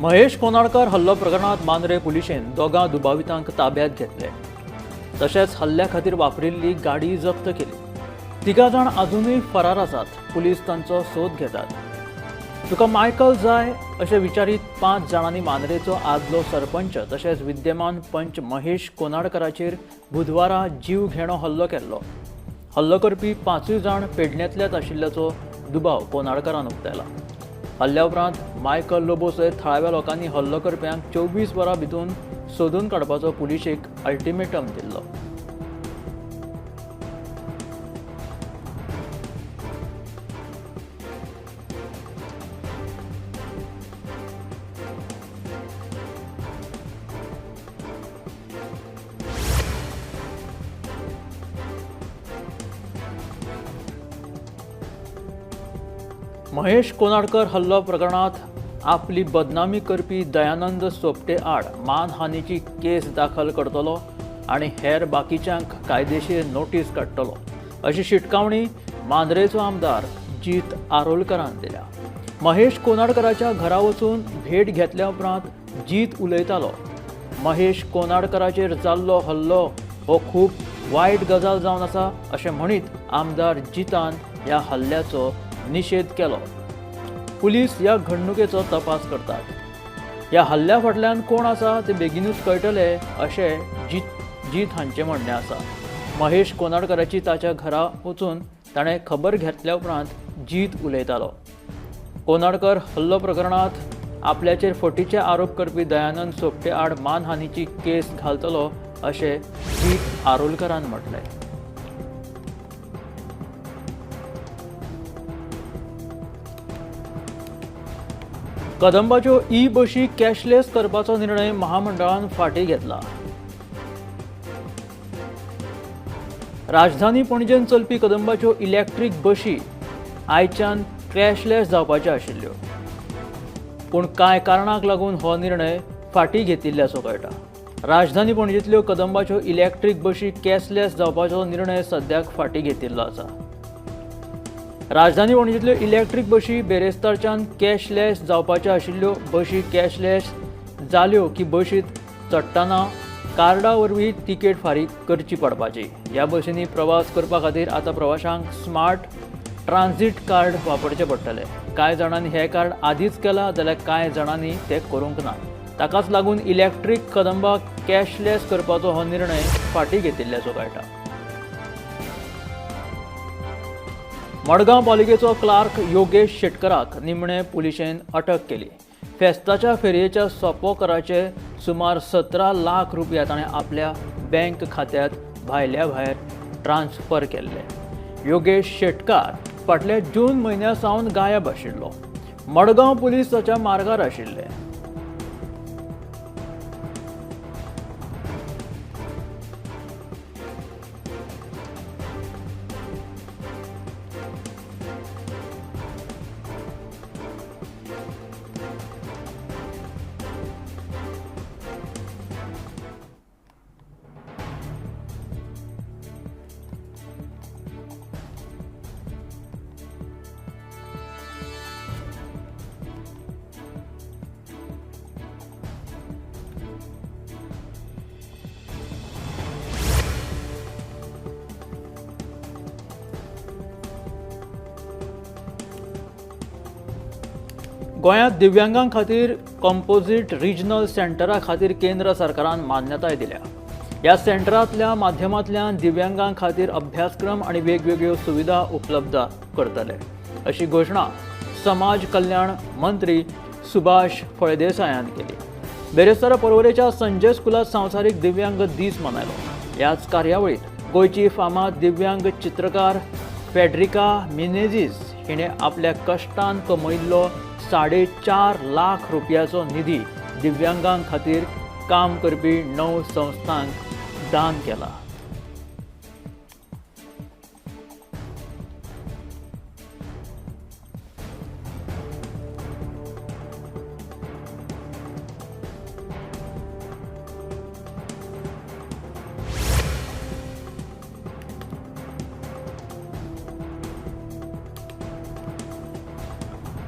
महेश कोनाडकर हल्लो प्रकरणात मांद्रे पुलिशेन दोगां दुबावितांक ताब्यात घेतले. तशेंच हल्ल्या खातीर वापरिल्ली गाडी जप्त केली. तिगां जाण अजुनूय फरार आसात. पुलीस तांचो सोद घेतात. तुका मायकल जाय अशें विचारीत 5 जाणांनी मांद्रेचो आदलो सरपंच तशेंच विद्यमान पंच महेश कोनाडकराचेर बुधवारा जीव घेणो हल्लो केल्लो. हल्लो करपी 5 जाण पेडण्यांतल्याच आशिल्ल्याचो दुबाव कोनाडकरान उक्तायला. हल्ल्या उपरांत मायकल लोबो सयत थळाव्या लोकांनी हल्लो करप्यांक 24 वरां भितर सोदून काडपाचो पुलिशेक अल्टिमेटम दिल्लो. महेश कोनाडकर हल्लो प्रकरणात आपली बदनामी करपी दयानंद सोपटे आड मानहानीची केस दाखल करतलो आनी हेर बाकीच्यांक कायदेशीर नोटीस काडटलो अशी शिटकावणी मांद्रेचो आमदार जीत आरोलकरान दिल्या. महेश कोनाडकराच्या घरा वचून भेट घेतल्या उपरांत जीत उलयतालो. महेश कोनाडकराचेर जाल्लो हल्लो हो खूब वायट गजाल जावन आसा अशें म्हणीत आमदार जितान ह्या हल्ल्याचो निशेध केलो. पुलीस ह्या घडणुकेचो तपास करतात. ह्या हल्ल्या फाटल्यान कोण आसा ते बेगीनूच कळटले अशें जीत हांचें म्हणणें आसा. महेश कोनाडकराची ताच्या घरा वचून ताणें खबर घेतल्या उपरांत जीत उलयतालो. कोनाडकर हल्लो प्रकरणांत आपल्याचेर फटीचे आरोप करपी दयानंद सोपटे आड मानहानीची केस घालतलो अशें जीत आरोलकरान म्हटलें. कदंबाच्यो ई बशी कॅशलेस करपाचो निर्णय महामंडळान फाटीं घेतला. राजधानी पणजेन चलपी कदंबाच्यो इलेक्ट्रीक बशी आयच्यान कॅशलेस जावपाच्यो आशिल्ल्यो, पूण कांय कारणांक लागून हो निर्णय फाटीं घेतिल्ल्याचो कळटा. राजधानी पणजेंतल्यो कदंबाच्यो इलेक्ट्रीक बशी कॅशलेस जावपाचो निर्णय सद्याक फाटीं घेतिल्लो आसा. राजधानी पणजेंतल्यो इलेक्ट्रीक बशी बेरेस्तारच्यान कॅशलेस जावपाच्यो आशिल्ल्यो. बशी कॅशलेस जाल्यो की बशींत चडटना कार्डा वरवीं तिकेट फारीक करची पडपाची. ह्या बशींनी प्रवास करपा खातीर आतां प्रवाशांक स्मार्ट ट्रान्झीट कार्ड वापरचें पडटलें. कांय जाणांनी हें कार्ड आदींच केलां जाल्यार कांय जाणांनी तें करूंक ना. ताकाच लागून इलेक्ट्रीक कदंबा कॅशलेस करपाचो हो निर्णय फाटीं घेतिल्ल्याचो कळटा. मडगांव पालिकेचो क्लार्क योगेश शेटकराक निमणे पुलिशेन अटक केली. फेस्ताच्या फेरयेच्या सोपो कराचे सुमार 17 लाख रुपया ताणें आपल्या बँक खात्यांत भायल्या भायर ट्रान्स्फर केल्ले. योगेश शेटकार फाटल्या जून म्हयन्या सावन गायब आशिल्लो. मडगांव पुलीस ताच्या मार्गार आशिल्ले. गोंयांत दिव्यांगां खातीर कंपोजीट रिजनल सेंटरा खातीर केंद्र सरकारान मान्यताय दिल्या. ह्या सेंटरांतल्या माध्यमांतल्यान दिव्यांगां खातीर अभ्यासक्रम आनी वेगवेगळ्यो सुविधा उपलब्ध करतले अशी घोशणा समाज कल्याण मंत्री सुभाष फळदेसायान केली. बेरेस्तारा पर्वरेच्या संजय स्कुलांत संवसारीक दिव्यांग दीस मनयलो. ह्याच कार्यावळींत गोंयची फामाद दिव्यांग चित्रकार फेडरिका मिनेझीस हिणें आपल्या कश्टान कमयिल्लो 4.5 लाख रुपयाचो निधी दिव्यांगां खातीर काम करपी 9 संस्थांक दान केला.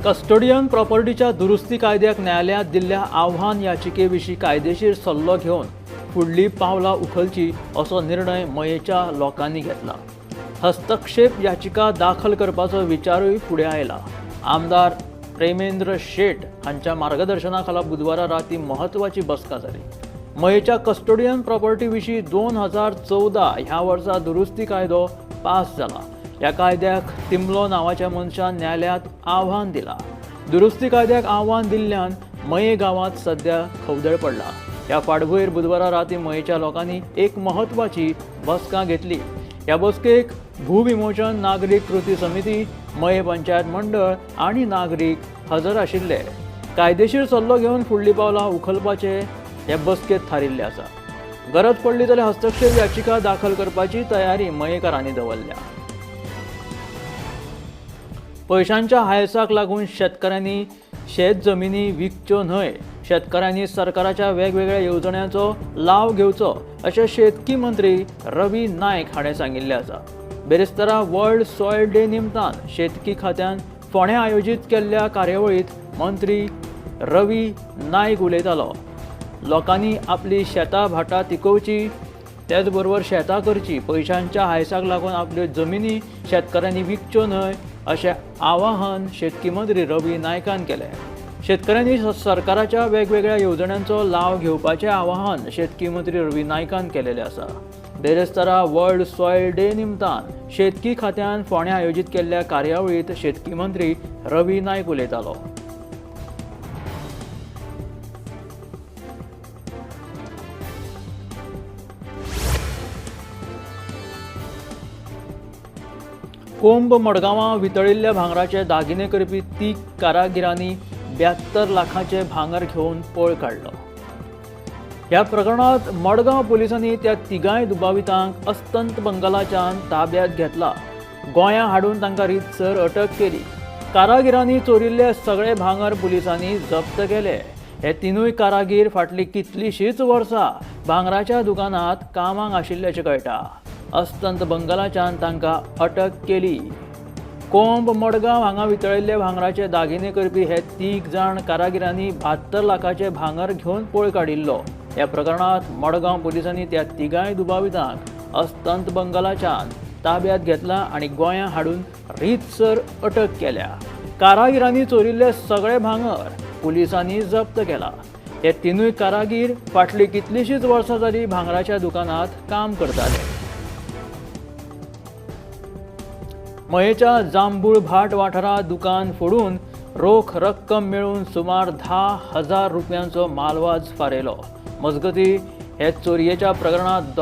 कस्टोडियन प्रॉपर्टीच्या दुरुस्ती कायद्याक न्यायालयांत दिल्ल्या आव्हान याचिके विशीं कायदेशीर सल्लो घेवन फुडली पावलां उखलची असो निर्णय मयेच्या लोकांनी घेतला. हस्तक्षेप याचिका दाखल करपाचो विचारूय फुडें आयला. आमदार प्रेमेंद्र शेट हांच्या मार्गदर्शनाखाला बुधवारा राती म्हत्वाची बसका जाली. मयेच्या कस्टोडियन प्रॉपर्टी विशीं 2014 ह्या वर्सा दुरुस्ती कायदो पास जाला. ह्या कायद्याक तिमलो नांवाच्या मनशान न्यायालयांत आव्हान दिला. दुरुस्ती कायद्याक आव्हान दिल्ल्यान मये गांवांत सध्या खवदळ पडला. ह्या फाटभुंयेर बुधवारा राती मयेच्या लोकांनी एक म्हत्वाची बसका घेतली. ह्या बसकेक भूविमोचन नागरीक कृती समिती, मये पंचायत मंडळ आनी नागरीक हजर आशिल्ले. कायदेशीर सल्लो घेवन फुडलीं पावलां उखलपाचे हे बसकेंत थारिल्ले आसा. गरज पडली जाल्यार हस्तक्षेप याचिका दाखल करपाची तयारी मयेकारांनी दवरल्या. पयशांच्या हायसाक लागून शेतकऱ्यांनी शेत जमिनी विकच्यो न्हय. शेतकऱ्यांनी सरकाराच्या वेगवेगळ्या येवजण्यांचो लाव घेवचो अशें शेतकी मंत्री रवी नायक हाणें सांगिल्लें आसा. बेरेस्तारा वर्ल्ड सॉयल डे निमतान शेतकी खात्यान फोंड्यां आयोजीत केल्ल्या कार्यावळींत मंत्री रवी नायक उलयतालो. लोकांनी आपली शेतां भाटां तिगोवची, तेच बरोबर शेतां करची. पयशांच्या हायसाक लागून आपल्यो जमिनी शेतकऱ्यांनी विकच्यो न्हय अशें आवाहन शेतकी मंत्री रवी नायकान केलें. शेतकऱ्यांनी सरकाराच्या वेगवेगळ्या येवजण्यांचो लाव घेवपाचें आवाहन शेतकी मंत्री रवी नायकान केलेलें आसा. बेरेस्तारा वर्ल्ड सॉयल डे निमतान शेतकी खात्यान फोंड्यां आयोजीत केल्ल्या कार्यावळींत शेतकी मंत्री रवी नायक उलयतालो. कोंब मडगांवां वितळिल्ल्या भांगराचे दागिने करपी तीग कारागिरांनी 72 लाखाचे भांगर घेवन पळ काडलो. ह्या प्रकरणांत मडगांव पुलिसांनी त्या तिगांय दुबावितांक अस्तंत बंगालाच्यान ताब्यात घेतला. गोंयां हाडून तांकां रितसर अटक केली. कारागिरांनी चोरिल्ले सगळे भांगर पुलिसांनी जप्त केले. हे तिनूय कारागीर फाटलीं कितलींशींच वर्सां भांगराच्या दुकानांत कामाक आशिल्ल्याचें कळटा. अस्तंत बंगालाच्यान तांकां अटक केली. कोंब मडगांव हांगा वितळिल्ले भांगराचे दागिने करपी हे तीग जाण कारागिरांनी 72 लाखाचे भांगर घेवन पळ काडिल्लो. ह्या प्रकरणांत मडगांव पुलिसांनी त्या तिगांय दुबावितांक अस्तंत बंगालाच्यान ताब्यात घेतला आनी गोंयां हाडून रितसर अटक केल्या. कारागिरांनी चोरिल्ले सगळे भांगर पुलिसांनी जप्त केला. हे तिनूय कारागीर फाटलीं कितलींशींच वर्सां जाली भांगराच्या दुकानांत काम करताले. मयेच्या जांबूळ भाट वाठारांत दुकान फोडून रोख रक्कम मेळून सुमार 10,000 रुपयांचो मालवाज फारयलो. मजगती हे चोरयेच्या प्रकरणांत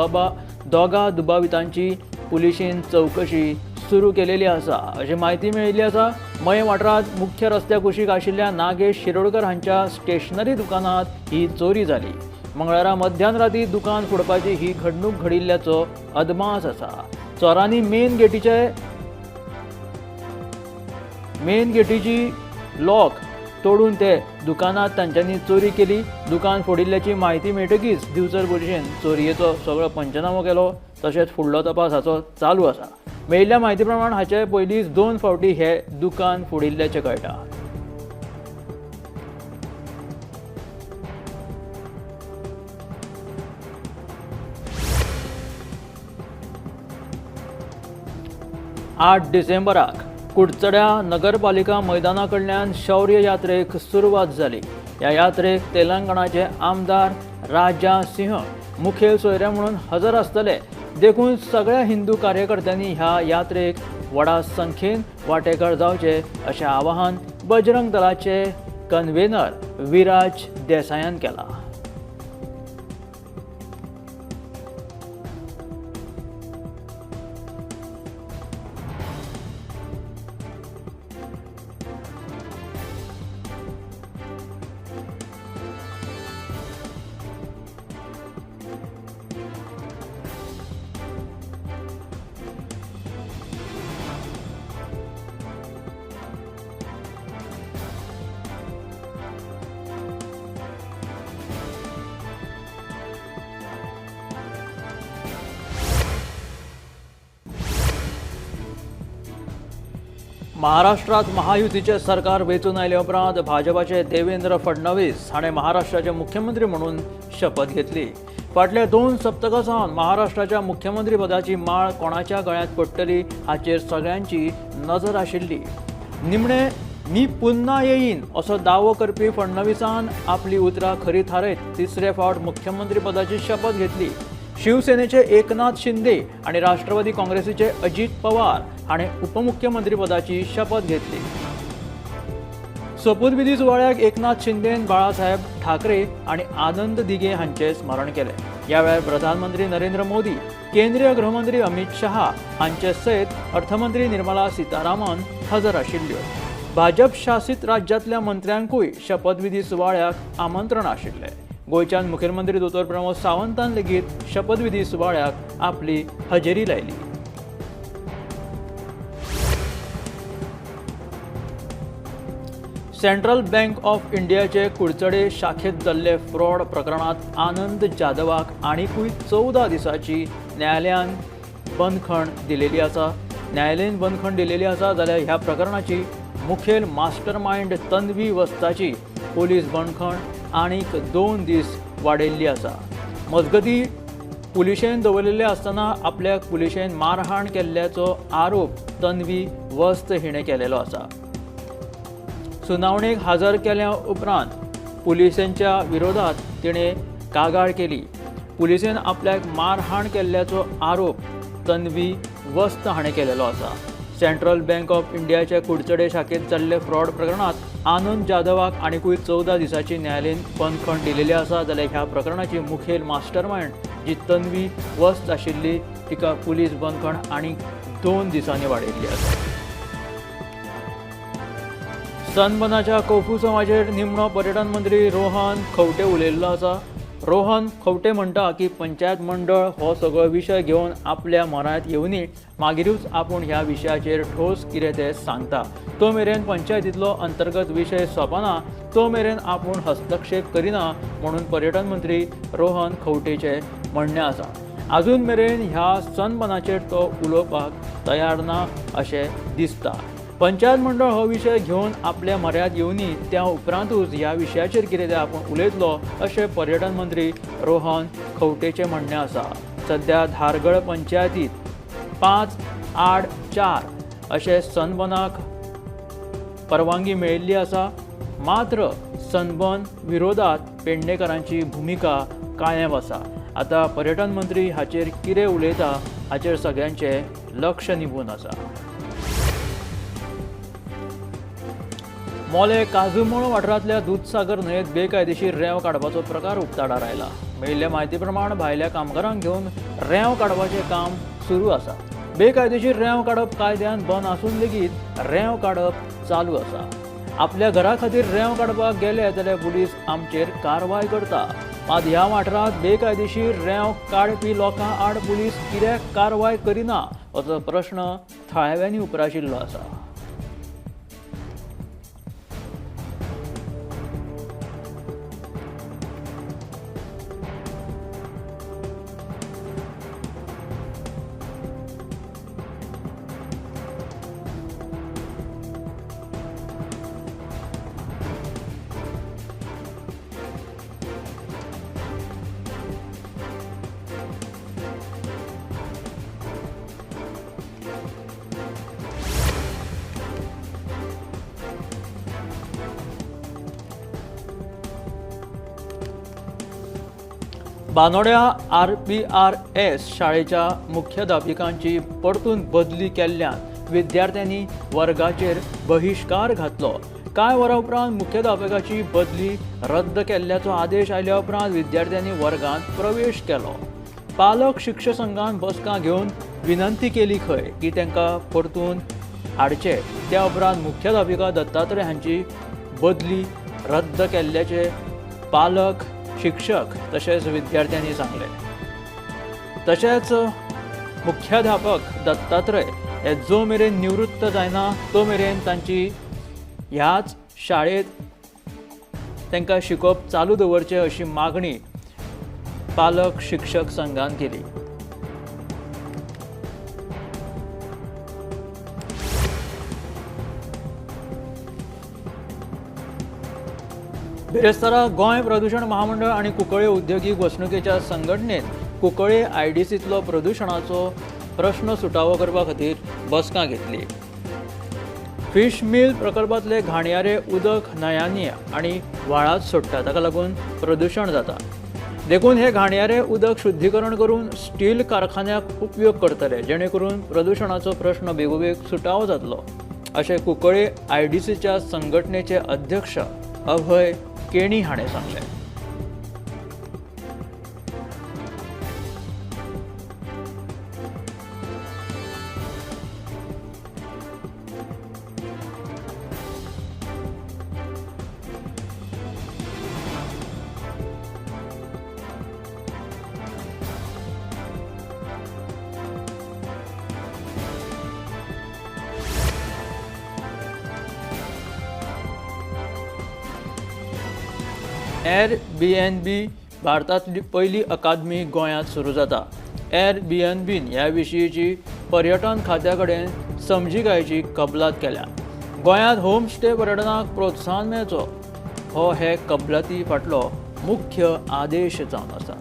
दोगा दुबावितांची पुलिशेन चवकशी सुरू केलेली आसा अशी म्हायती मेळिल्ली आसा. मये वाठारांत मुख्य रस्त्या कुशीक आशिल्ल्या नागेश शिरोडकर हांच्या स्टेशनरी दुकानांत ही चोरी जाली. मंगळारा मध्यान राती दुकान फोडपाची ही घडणूक घडिल्ल्याचो अदमास आसा. चोरांनी मेन गेटीची लॉक तोडून ते दुकानांत तांच्यांनी चोरी केली. दुकान फोडिल्ल्याची म्हायती मेळटकीच दिवचल पुलिशेन चोरयेचो सगळो पंचनामो केलो. तशेंच फुडलो तपास हाचो चालू आसा. मेळिल्ल्या म्हायती प्रमाण हाचे पयलींच 2 फावटी हे दुकान फोडिल्ल्याचें कळटा. आठ डिसेंबराक कुडचड्या नगरपालिका मैदाना कडल्यान शौर्य यात्रेक सुरवात जाली. ह्या यात्रेक तेलंगणाचे आमदार राजा सिंह मुखेल सोयरे म्हणून हजर आसतले. देखून सगळ्या हिंदू कार्यकर्त्यांनी ह्या यात्रेक व्हडा संख्येन वांटेकार जावचे अशें आवाहन बजरंग दलाचे कन्व्हेनर विराज देसायान केलां. महाराष्ट्रात महायुतीचे सरकार वेंचून आयले उपरांत भाजपाचे देवेंद्र फडणवीस हाणें महाराष्ट्राचे मुख्यमंत्री म्हणून शपथ घेतली. फाटल्या 2 सप्तकां सावन महाराष्ट्राच्या मुख्यमंत्री पदाची माळ कोणाच्या गळ्यांत पडटली हाचेर सगळ्यांची नजर आशिल्ली. निमणे मी पुन्हा येईन असो दावो करपी फडणवीसान आपली उतरां खरी थारयत तिसरे फावट मुख्यमंत्री पदाची शपथ घेतली. शिवसेनेचे एकनाथ शिंदे आणि राष्ट्रवादी काँग्रेसीचे अजित पवार हाणें उपमुख्यमंत्रीपदाची शपथ घेतली. सोपूतविधी सुवाळ्याक एकनाथ शिंदेन बाळासाहेब ठाकरे आणि आनंद दिघे हांचें स्मरण केलें. ह्या वेळार प्रधानमंत्री नरेंद्र मोदी, केंद्रीय गृहमंत्री अमित शहा हांचे सयत अर्थमंत्री निर्मला सीतारामन हजर आशिल्ल्यो. भाजप शासित राज्यांतल्या मंत्र्यांकूय शपथविधी सुवाळ्याक आमंत्रण आशिल्लें. गोंयच्यान मुखेलमंत्री दोतोर प्रमोद सावंतान लेगीत शपथविधी सुवाळ्याक आपली हजेरी लायली. सेंट्रल बँक ऑफ इंडियाचे कुडचडे शाखेत जाल्ले फ्रॉड प्रकरणात आनंद जाधवाक आनिकूय 14 दिसांची न्यायालयान बंदखण दिलेली आसा. न्यायालयीन बंदखण दिलेली आसा जाल्यार ह्या प्रकरणाची मुखेल मास्टरमायंड तन्वी वस्ताची पोलीस बंदखण आनीक 2 दीस वाडयल्ली आसा. मजगती पुलिशेन दवरिल्ले आसतना आपल्याक पुलिशेन मारहाण केल्ल्याचो आरोप तन्वी वस्त हिणें केलेलो आसा. सुनावणेक हजर केल्या उपरांत पुलिसांच्या विरोधात तिणें कागाळ केली. पुलिसेन आपल्याक मारहाण केल्ल्याचो आरोप तन्वी वस्त हाणें केलेलो आसा. सेंट्रल बँक ऑफ इंडियाचे कुडचडे शाखेत जाल्ले फ्रॉड प्रकरणात आनंद जाधवाक आनिकूय 14 दिसांची न्यायालयीन बंदखण दिलेली आसा. जाल्यार ह्या प्रकरणाची मुखेल मास्टरमायंड जी तन्वी वस्त आशिल्ली तिका पुलीस बंदखण आनीक 2 दिसांनी वाडयल्ली आसा. सनबर्नाच्या कोफुसांवाचेर निमणो पर्यटन मंत्री रोहन खंवटे उलयल्लो आसा. रोहन खंवटे म्हणटा की पंचायत मंडळ हो सगळो विशय घेवन आपल्या मनांत येवनी, मागीरूच आपूण ह्या विशयाचेर ठोस कितें तें सांगता. तो मेरेन पंचायतींतलो अंतर्गत विशय सोंपना तो मेरेन आपूण हस्तक्षेप करिना म्हणून पर्यटन मंत्री रोहन खंवटेचें म्हणणें आसा. आजून मेरेन ह्या सनबर्नाचेर तो उलोवपाक तयार ना अशें दिसता. पंचायत मंडळ हो विशय घेवन आपल्या म्हऱ्यांत येवनी त्या उपरांतूच ह्या विशयाचेर कितें तें आपूण उलयतलो अशें पर्यटन मंत्री रोहन खंवटेचें म्हणणें आसा. सद्या धारगळ पंचायतीत 5 आड 4 अशें सनबर्नाक परवानगी मेळिल्ली आसा. मात्र सनबर्न विरोधात पेडणेकरांची भुमिका कायम आसा. आतां पर्यटन मंत्री हाचेर कितें उलयता हाचेर सगळ्यांचें लक्ष निबून आसा. मोले काजूमळ वाठारांतल्या दुदसागर न्हंयेत बेकायदेशीर रेंव काडपाचो प्रकार उक्ताडार आयला. मेळिल्ले म्हायती प्रमाण भायल्या कामगारांक घेवन रेंव काडपाचें काम सुरू आसा. बेकायदेशीर रेंव काडप कायद्यान बंद आसून लेगीत रेंव काडप चालू आसा. आपल्या घरा खातीर रेंव काडपाक गेले जाल्यार पुलीस आमचेर कारवाय करता. मात ह्या वाठारांत बेकायदेशीर रेंव काडपी लोकां आड पुलीस कित्याक कारवाय करिना असो प्रश्न थळाव्यांनी उप्राशिल्लो आसा. बानोड्या RPRS शाळेच्या मुख्याध्यापिकांची परतून बदली केल्ल्यान विद्यार्थ्यांनी वर्गाचेर बहिश्कार घातलो. कांय वरां उपरांत मुख्याध्यापकाची बदली रद्द केल्ल्याचो आदेश आयल्या उपरांत विद्यार्थ्यांनी वर्गांत प्रवेश केलो. पालक शिक्षक संघान बसका घेवन विनंती केली खंय की तांकां परतून हाडचे. त्या उपरांत मुख्याध्यापिका दत्तात्रय हांची बदली रद्द केल्ल्याचे पालक शिक्षक तशेंच विद्यार्थ्यांनी सांगलें. तशेंच मुख्याध्यापक दत्तात्रय हे जो मेरेन निवृत्त जायना तो मेरेन तांची ह्याच शाळेंत तांकां शिकोवप चालू दवरचें अशी मागणी पालक शिक्षक संघान केली. बिरेस्तारा गोंय प्रदूशण महामंडळ आनी कुंकळ्ळे उद्देगीक वसणुकेच्या संघटनेन कुंकळ्ळे आयडीसींतलो प्रदूशणाचो प्रश्न सुटावो करपा खातीर बसका घेतली. फिश मिल प्रकल्पांतले घाणयारे उदक न्हंयांनी आनी व्हाळांत सोडटा, ताका लागून प्रदूशण जाता. देखून हे घाणयारे उदक शुद्धीकरण करून स्टील कारखान्याक उपयोग करतले, जेणे करून प्रदूशणाचो प्रश्न बेगोबेग सुटावो जातलो, अशें कुंकळ्ळे आयडीसीच्या संघटनेचे अध्यक्ष अभय केणी हाणें सांगलें. एअरबीएनबी भारतांतली पयली अकादमी गोंयांत सुरू जाता. एअरबीएनबीन ह्या विशींची पर्यटन खात्या कडेन समजिकायेची कबलात केल्या. गोंयांत होम स्टे पर्यटनाक प्रोत्साहन मेळचो हो हे कबलाती फाटलो मुख्य आदेश जावन आसा.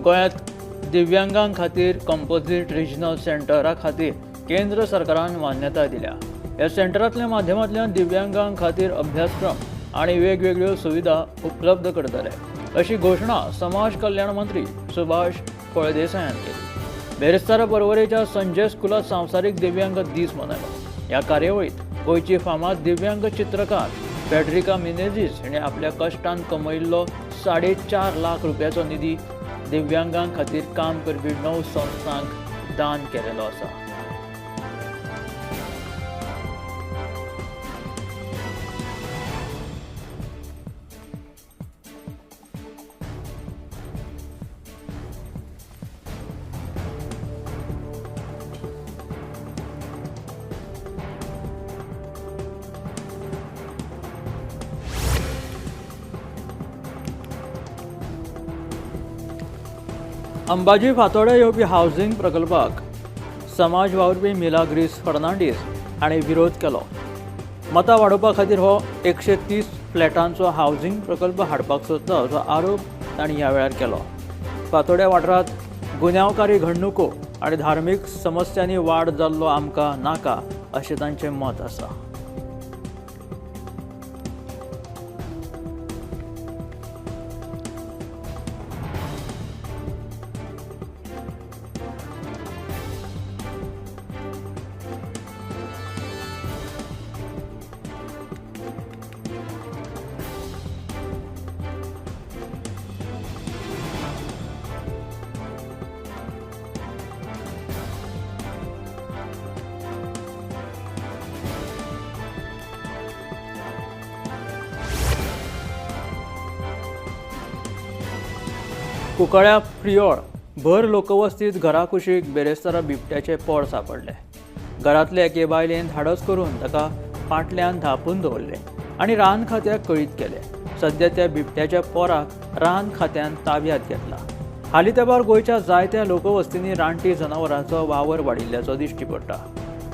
गोंयांत दिव्यांगां खातीर कंपोजीट रिजनल सेंटरा खातीर केंद्र सरकारान मान्यताय दिल्या. ह्या सेंटरांतल्या माध्यमांतल्यान दिव्यांगां खातीर अभ्यासक्रम आनी वेगवेगळ्यो सुविधा उपलब्ध करतले, अशी घोशणा समाज कल्याण मंत्री सुभाष फळदेसायान केली. बेरेस्तारा पर्वरेच्या संजय स्कुलांत संवसारीक दिव्यांग दीस मनयलो. ह्या कार्यावळींत गोंयची फामाद दिव्यांग चित्रकार फेडरिका मिनेझीस हिणें आपल्या कश्टान कमयिल्लो 4.5 लाख रुपयाचो निधी दिव्यांगां खातीर काम करपी 9 संस्थांक दान केलेलो आसा. अंबाजी फातोड्या येवपी हावजींग प्रकल्पाक समाज वावुरपी मिलाग्रीस फर्नांडीस हांणी विरोध केलो. मतां वाडोवपा खातीर हो 130 फ्लॅटांचो हावजींग प्रकल्प हाडपाक सोदता असो आरोप तांणी ह्या वेळार केलो. फातोड्या वाठारांत गुन्यांवकारी घडणुको आनी धार्मीक समस्यांनी वाड जाल्लो आमकां नाका अशें तांचें मत आसा. कुंकळ्या प्रियोळ भर लोकवस्तीत घराकुशीक बेरेस्तारा बिबट्याचे पोड सापडले. घरांतले एके बायलेन धाडस करून ताका पाटल्यान धांपून दवरले आनी रान खात्याक कळीत केले. सद्या त्या बिबट्याच्या पोराक रान खात्यान ताब्यात घेतला. हालीं तेंपार गोंयच्या जायत्या लोकवस्तींनी रानटी जनावरांचो वावर वाडिल्ल्याचो दिश्टी पडटा.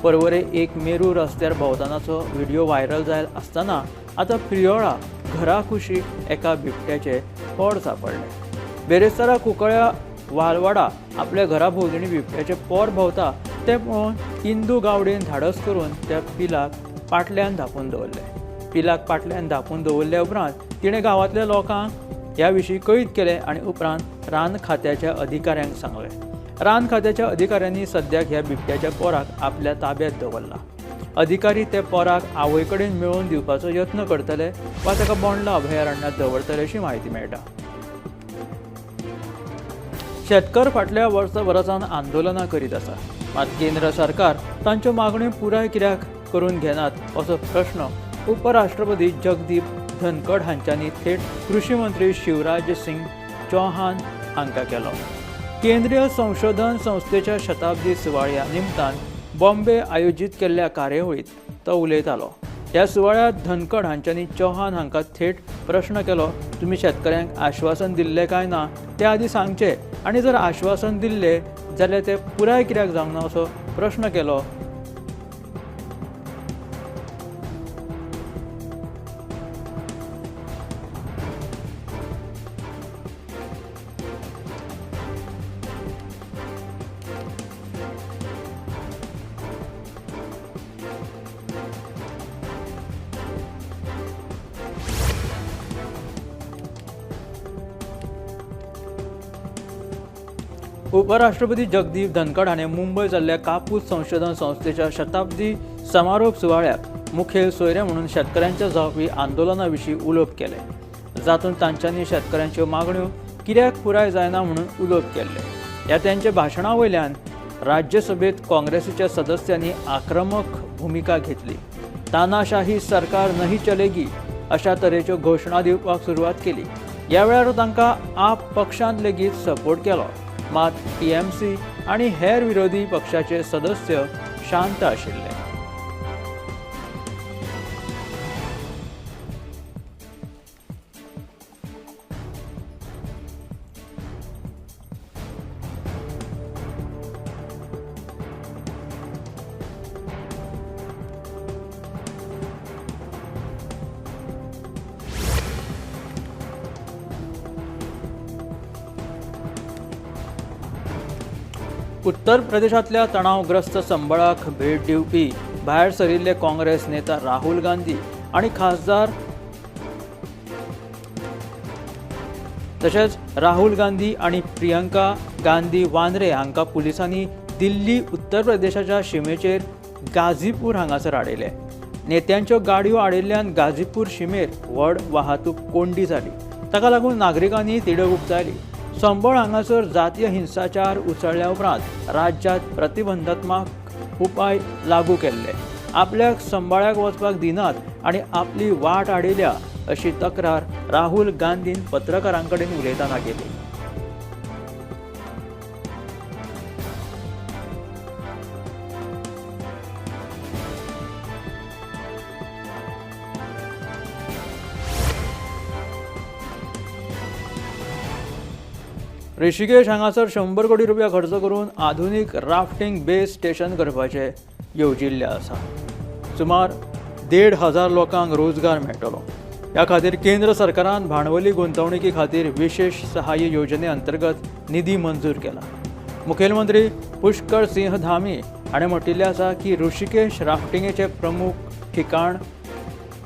पर्वरे एक मेरू रस्त्यार भोंवतानाचो व्हिडियो व्हायरल जायत आसतना आतां प्रियोळा घराकुशीक एका बिबट्याचे पोड सापडले. बेरेस्तारा कुंकळ्या वालवाडा आपल्या घरा भोंवतणी बिबट्याचे पोर भोंवता तें पळोवन इंदू गावडेन धाडस करून त्या पिलाक पाटल्यान धांपून दवरलें. पिलाक पाटल्यान धांपून दवरल्या उपरांत तिणें गांवांतल्या लोकांक ह्या विशीं कळीत केलें आनी उपरांत रान खात्याच्या अधिकाऱ्यांक सांगलें. रान खात्याच्या अधिकाऱ्यांनी सद्याक ह्या बिबट्याच्या पोराक आपल्या ताब्यात दवरला. अधिकारी त्या पोराक आवय कडेन मेळोवन दिवपाचो यत्न करतले वा ताका बोंडला अभयारण्यात दवरतले अशी म्हायती मेळटा. शेतकार फाटल्या वर्सभरासान आंदोलनां करीत आसा, मात केंद्र सरकार तांच्यो मागण्यो पुराय कित्याक करून घेनात असो प्रश्न उपराष्ट्रपती जगदीप धनखड हांच्यांनी थेट कृषी मंत्री शिवराज सिंग चौहान हांकां केलो. केंद्रीय संशोधन संस्थेच्या शताब्दी सुवाळ्या निमतान बॉम्बे आयोजीत केल्ल्या कार्यावळीत तो उलयतालो. ह्या सुवाळ्यांत धनखड हांच्यांनी चौहान हांकां थेट प्रश्न केलो, तुमी शेतकऱ्यांक आश्वासन दिल्लें काय ना ते आदी सांगचें आनी जर आश्वासन दिल्लें जाल्यार तें पुराय कित्याक जावंक ना असो प्रश्न केलो. उपराष्ट्रपती जगदीप धनखड हाणें मुंबय जाल्ल्या कापूस संशोधन संस्थेच्या शताब्दी समारोप सुवाळ्याक मुखेल सोयरे म्हणून शेतकऱ्यांच्या जावपी आंदोलना विशीं उलोवप केलें, जातूंत तांच्यांनी शेतकऱ्यांच्यो मागण्यो कित्याक पुराय जायना म्हणून उलोवप केल्लें. ह्या त्यांच्या भाशणा वयल्यान राज्यसभेत काँग्रेसीच्या सदस्यांनी आक्रमक भुमिका घेतली. तानाशाही सरकार नहीं चलेगी अशा तरेच्यो घोशणा दिवपाक सुरवात केली. ह्या वेळार तांकां आप पक्षान लेगीत सपोर्ट केलो, मात टीएमसी आनी हेर विरोधी पक्षाचे सदस्य शांत आशिल्ले. उत्तर प्रदेशांतल्या तणावग्रस्त संबळाक भेट दिवपी भायर सरिल्ले काँग्रेस नेता राहुल गांधी आनी खासदार तशेंच राहुल गांधी आनी प्रियंका गांधी वांद्रे हांकां पुलिसांनी दिल्ली उत्तर प्रदेशाच्या शिमेचेर गाझीपूर हांगासर आडयले. नेत्यांच्यो गाडयो आडिल्ल्यान गाझीपूर शिमेर व्हड वाहतूक कोंडी जाली. ताका लागून नागरिकांनी तिडक उक्तायली. संबळ हांगासर जातीय हिंसाचार उसळ्ळ्या उपरांत राज्यांत प्रतिबंधात्मक उपाय लागू केल्ले. आपल्याक संबळ्याक वचपाक दिनात आनी आपली वाट आडिल्या अशी तक्रार राहुल गांधीन पत्रकारां कडेन उलयतना केली. ऋषिकेश हांगासर 100 कोटी रुपया खर्च करून आधुनीक राफ्टिंग बेस स्टेशन करपाचें येवजिल्लें आसा. सुमार 1,500 लोकांक रोजगार मेळटलो. ह्या खातीर केंद्र सरकारान भांडवली गुंतवणुकी खातीर विशेष सहाय्य योजने अंतर्गत निधी मंजूर केला. मुखेलमंत्री पुष्कर सिंह धामी हाणें म्हटिल्लें आसा की ऋषिकेश राफ्टिंगेचें प्रमुख ठिकाण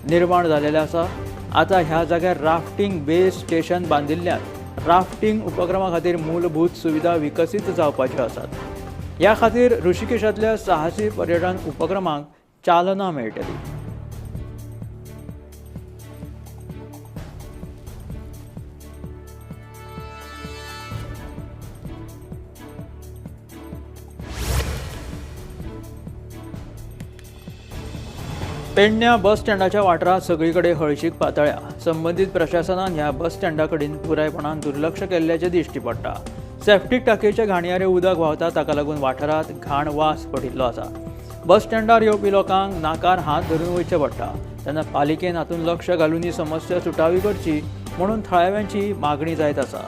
निर्माण जालेलें आसा. आतां ह्या जाग्यार राफ्टिंग बेस स्टेशन बांदिल्ल्यान राफ्टिंग उपक्रमा खातीर मूलभूत सुविधा विकसीत जावपाच्यो आसात. ह्या खातीर ऋषिकेशांतल्या साहसी पर्यटन उपक्रमांक चालना मेळटली. पेडण्या बस स्टँडाच्या वाठारांत सगळी कडेन हळशीक पातळ्या. संबंदीत प्रशासनान ह्या बस स्टँडा कडेन पुरायपणान दुर्लक्ष केल्ल्याचें दिश्टी पडटा. सेफ्टीक टाकयेच्या घाणयारे उदक व्हांवता, ताका लागून वाठारांत घाण वास पडिल्लो आसा. बस स्टँडार येवपी लोकांक नाकार हात धरून वयचें पडटा. तेन्ना पालिकेन हातूंत लक्ष घालून ही समस्या सुटावी करची म्हणून थळाव्यांची मागणी जायत आसा.